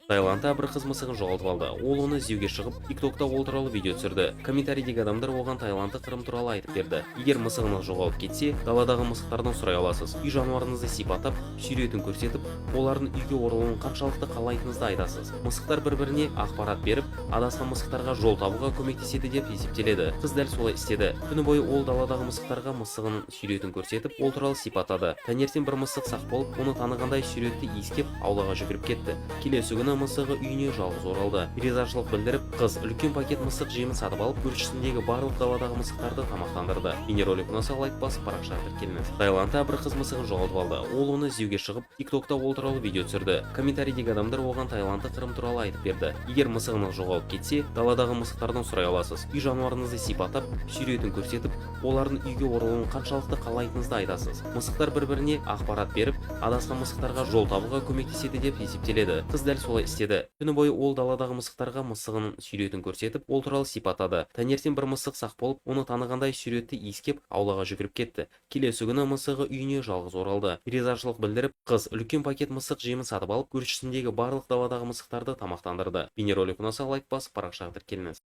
Таиландта бір қыз мысығын жоғалтып алды. Ол оны іздеуге шығып, ТикТокта ол туралы видео түсірді. Комментарийдегі адамдар оған Таиландты, Қырым туралы айтып берді. Егер мысығыңыз жоғалып кетсе, даладағы мысықтардан сұрай аласыз. Үй жануарыңызды сипаттап, суретін көрсетіп, олардың үйге оралуын қаншалықты қалайтыныңызды айтасыз. Мысықтар бір-біріне ақпарат беріп, адасқан мысықтарға жол табуға көмектеседі деп есептеледі. Қыз дәл солай істеді. Түні бойы ол даладағы мысықтарға мысығының суретін көрсетіп, ол туралы сипаттады. Таңертең бір мысық сақ болып, оны танығандай, суретті иіскеп, аулаға жүгіріп кетті. Келесі күні мысығы үйіне жалғыз оралды. Ризашылық білдіріп, қыз үлкен пакет мысық жемін сатып алып, көршісіндегі барлық даладағы мысықтарды тамақтандырды. Бейнеролик ұнаса, лайк басып, парақшаға тіркеліңіз. Таиландта бір қыз мысығын жоғалтып алды. Ол оны іздеуге шығып, ТикТокта ол туралы видео түсірді. Комментарийдегі адамдар оған Таиландты, Қырым туралы айтып берді. Егер мысығыңыз жоғалып кетсе, даладағы мысықтардан сұрай аласыз. Үй жануарыңызды сипаттап, суретін көрсетіп, олардың үйге оралуын қаншалықты қалайтыныңызды айтасыз. Мысықтар бір-біріне ақпарат беріп, адасқан мысықтарға жол табуға көмектеседі деп есептеледі. Қыз дәл солай істеді. Түні бойы ол даладағы мысықтарға мысығының суретін көрсетіп, ол туралы сипаттады. Таңертең бір мысық сақ болып, оны танығандай, суретті иіскеп, аулаға жүгіріп кетті. Келесі күні мысығы үйіне жалғыз оралды. Ризашылық білдіріп, қыз үлкен пакет мысық жемін сатып алып, көршісіндегі барлық даладағы мысықтарды тамақтандырды. Бейнеролик ұнаса, лайк басып, парақшаға тіркеліңіз.